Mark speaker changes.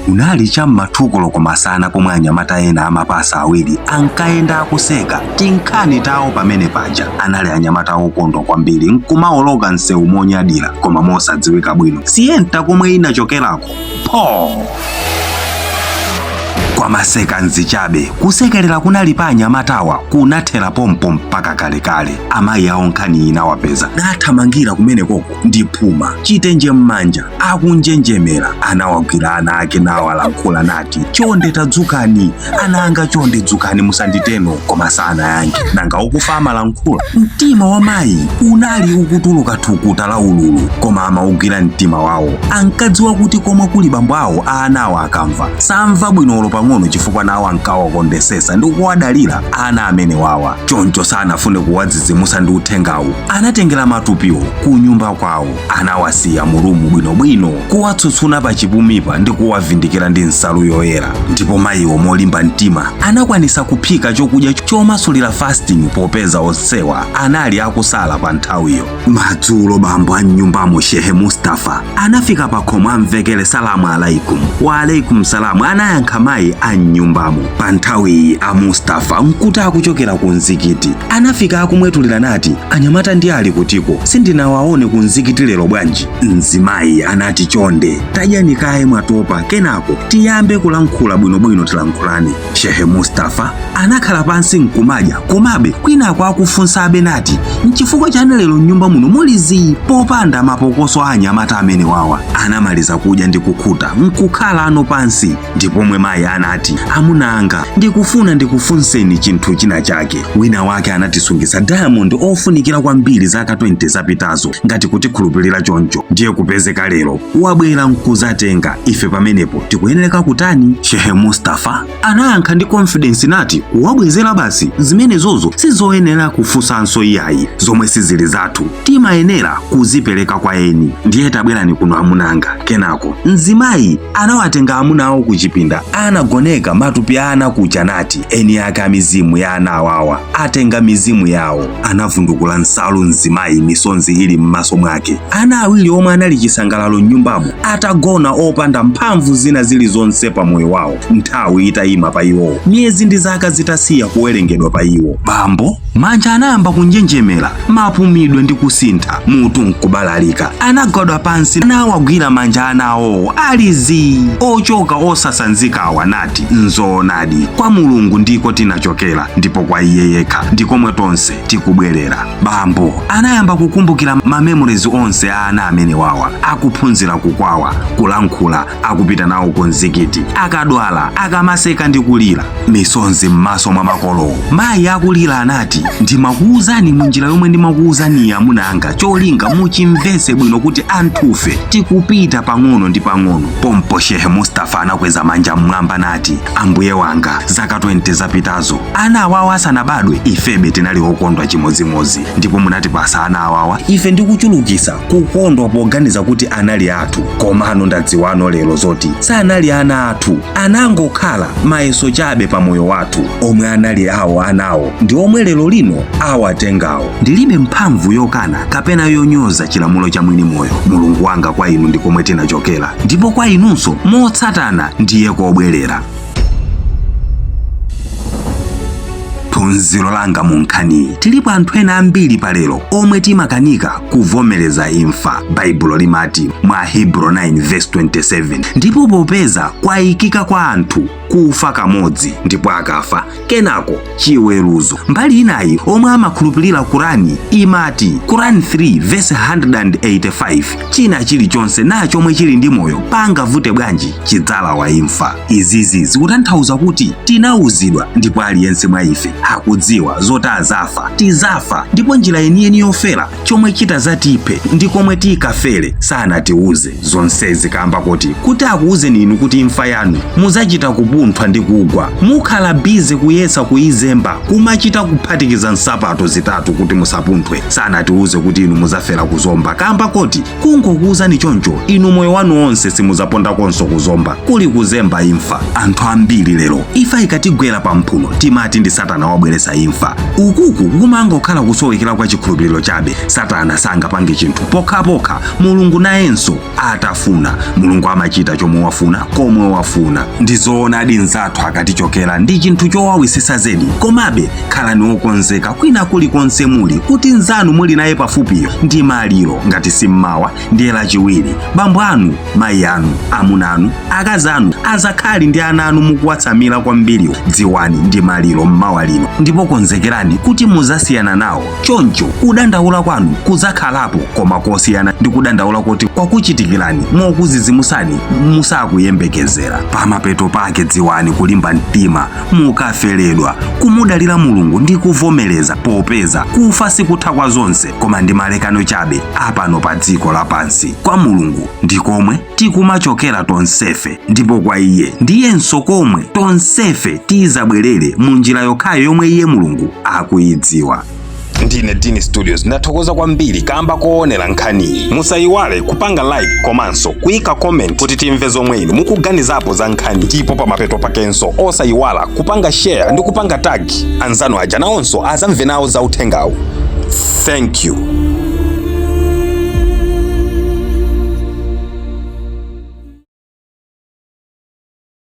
Speaker 1: Kunali cham'ma 2 koloko masana pomwe anyamata ena amapasa awiri ankayenda akuseka tinkhani tawo pamene paja. Anali anyamata okondwa kwambiri nkumaoloka msewu monyadira koma mosadziwika bwino Sienta komwe inachokerako. Pho! Kwa masekanzi chabe, kusekerera kunali pa anyamatawa kunathera pompo mpaka kalekale. Amayi awo nkhani inawapeza nathamangira kumenekoko ndi phuma, chitenje m'manja, akunjenjemera. Anawagwira ana ake nawalankhula nati, chonde tadzukani ana anga, chonde dzukani musanditeno. Koma sanayankhe. Nanga okufa amalankhula? Mtima wa mayi unali ukutuluka thukuta la ululu, koma amaugwira mtima wawo. Ankadziwa kuti komwe kuli bambo awo a anawo akamva samva bwino olo pang'ono, chifukwa nawo ankawakondesesa ndi kuwadalira ana amene wawa. Choncho sanafune kuwadzidzimutsa ndi uthengawu. Anatengera matupiwo ku nyumba kwawo, anawasiya mu room bwinobwino, kuwatsutsuna pa chipumipa ndi kuwavindikira ndi nsalu yoyera. Ndipo mayiwo molimba mtima anakwanisa kuphika chokudya chomasulira fasting, popeza onsewa anali akusala pa nthawiyo. Madzulo bambo a mnyumbamo, Shehe Mustafa, anafika pa khomo amvekere, "Salamu alaikum." "Wa alaikum salamu," anayankha mayi a mnyumbamo. Pa nthawiyi a Mustafa nkuti akuchokera ku mzikiti. Anafika akumwetulira nati, "Anyamata ndi ali kutiko? Sindinawaone ku mzikiti lero bwanji?" Mzimayi anati, "Chonde tadyani kaye, mwatopa, kenako tiyambe kulankhula bwinobwino, tilankhulane." Shehe Mustafa anakhala pansi nkumadya, komabe kwinako akufunsabe nati, "Nchifukwa chani lero mnyumba muno muli zii, popanda mapokoso a anyamata amene wawa?" Anamaliza kudya ndi kukhuta nkukhala ano pansi, ndipomwe mayi anati, "Amuna anga, ndikufuna ndikufunseni chinthu china chake. Wina wake anatisungisa diamond ofunikira kwambiri zaka 20 zapitazo, ngati kutikhulupirira choncho, ndiye kupezeka lero wabwera nkuzatenga ife. Pamenepo tikuyenereka kutani?" Shehe Mustafa anayankha ndi confidence nati, "Kuwabwezera basi. Zimenezozo sizoyenera kufunsanso iyayi. Zomwe sizili zathu timayenera kuzipereka kwa eni. Ndiye tabwerani kuno amunanga." Kenako mzimayi anawatenga amuna awo ku chipinda anagoneka matupi a ana kuja nati, "Eni ake a mizimu ya ana awawa atenga mizimu yawo." Anavundukula nsalu mzimayi, misonzi ili m'maso mwake. Ana awiri omwe anali chisangalalo m'nyumbamo atagona opanda mphamvu zina zilizonse pa moyo wawo, nthawi itayima pa iwowo, miyezi ndi zaka zitasiya kuwerengedwa pa iwo. Bambo manja anayamba kunjenjemera, mapumidwe ndi kusintha, mutu nkubalalika. Anagwada pansi nawagwira manja ana awowo ali zii, ochoka osasanzikawa, nati, "Nzoonadi, kwa Mulungu ndiko tinachokera, ndipo kwa iye yekha ndikomwe tonse tikubwerera." Bambo anayamba kukumbukira ma memories onse a ana amene wawa, akuphunzira kukwawa, kulankhula, akupita nawo ku mzikiti, akadwala, akamaseka ndi kulira, misonzi m'maso mwa makolowo. Mayi akulira anati, "Ndimakuwuzani munjira yomwe ndimakuwuzani amuna anga, cholinga muchimvese bwino kuti anthufe tikupita pang'ono ndi pang'ono." Pompo Shehe Mustafa anakweza manja mmwamba nati, "Ambuye wanga, zaka 20 zapitazo ana awawa asanabadwe, ifebe tinali okondwa chimodzimodzi, ndipo munatipasa ana awawa ife ndikuchulukisa kukondwa poganiza kuti anali athu. Komano ndadziwano lero zoti sanali ana athu, anangokhala mayeso chabe pa moyo wathu. Omwe anali awo anawo ndi omwe lero lino awatengawo. Ndilibe mphamvu yokana kapena yonyoza chilamulo cha mwini moyo. Mulungu wanga, kwa inu ndi komwe tinachokera, ndipo kwa inunso motsatana ndiye kobwerera." Phunziro langa mu nkhaniyi: tilipo anthu ena ambiri palero omwe timakanika kuvomereza imfa. Baibulo limati mwa Hebrew 9 verse 27, "Ndipo popeza kwayikika kwa anthu kufa kamodzi, ndipo akafa kenako chiweruzo." Mbali inayi, omwe amakhulupirira Kurani, imati Kurani 3 verse 185, "China chilichonse na chomwe chili ndi moyo, pangavute bwanji, chidzalawa imfa." Izizi zikutanthauza kuti tinawuzidwa, ndipo aliyense mwa ife akudziwa zoti azafa, tizafa, ndipo njira yeniyeni yofera, chomwe chitazatiphe ndi komwe tikafere, sanatiuze. Zonsezi kamba kuti akuwuzeni inu kuti imfa yanu muzachita kupunthwa ndi kugwa, mukhala busy kuyesa kuyizemba, kumachita kuphatikiza nsapato zitatu kuti musapunthwe. Sanatiuze kuti inu muzafera kuzomba, kamba kuti kungokuwuzani choncho, inu moyo wanu onse simuzapondakonso kuzomba, kuli kuzemba imfa. Anthu ambiri lero imfa ikatigwera pamphuno timati ndi satana wabweresa imfa. Ukuku kumangokhala kusowekera kwa chikhulupiriro chabe. Satana sanga Sangapange chinthu pokhapokha Mulungu nayenso atafuna. Mulungu amachita chomwe wafuna komwe wafuna. Ndi zoonadi, nzathu akatichokera ndi chinthu chowawisisa zedi, komabe khalani wokonzeka kwina kulikonse muli kuti nzanu muli naye pafupiyo ndi maliro. Ngati simmawa, ndiye Lachiwiri. Bambo anu, mayi anu, amuna anu, akazi anu, azakhali ndi ana anu mukuwatsamira kwambiriwo, dziwani ndi maliro mmawa lino, ndipo konzekerani kuti muzasiyana nawo. Choncho kudandaula kwanu kuzakhalapo, koma kosiyana ndi kudandaula kuti kwakuchitikirani mokuzizimusani musakuyembekezera. Pamapeto pake dziwani kulimba mtima mukaferedwa, kumudalira Mulungu ndi kuvomereza, popeza kufa sikutha kwa zonse, koma ndi malekano chabe apano pa dziko lapansi. Kwa Mulungu ndi komwe tikumachokera tonsefe, ndipo kwa iye ndiyenso komwe tonsefe tizabwerere mu njira yokhayo yomwe iye Mulungu akuyidziwa. Ndine Dini Studios, ndathokoza kwambiri kamba koonera nkhaniyi. Musayiwale kupanga like komanso kuyika comment kuti timve zomwe inu mukuganizapo za nkhani, ndipo pamapeto pakenso osayiwala kupanga share ndi kupanga tag anzanu aja, nawonso azamve nawo za uthengawu. Thank you.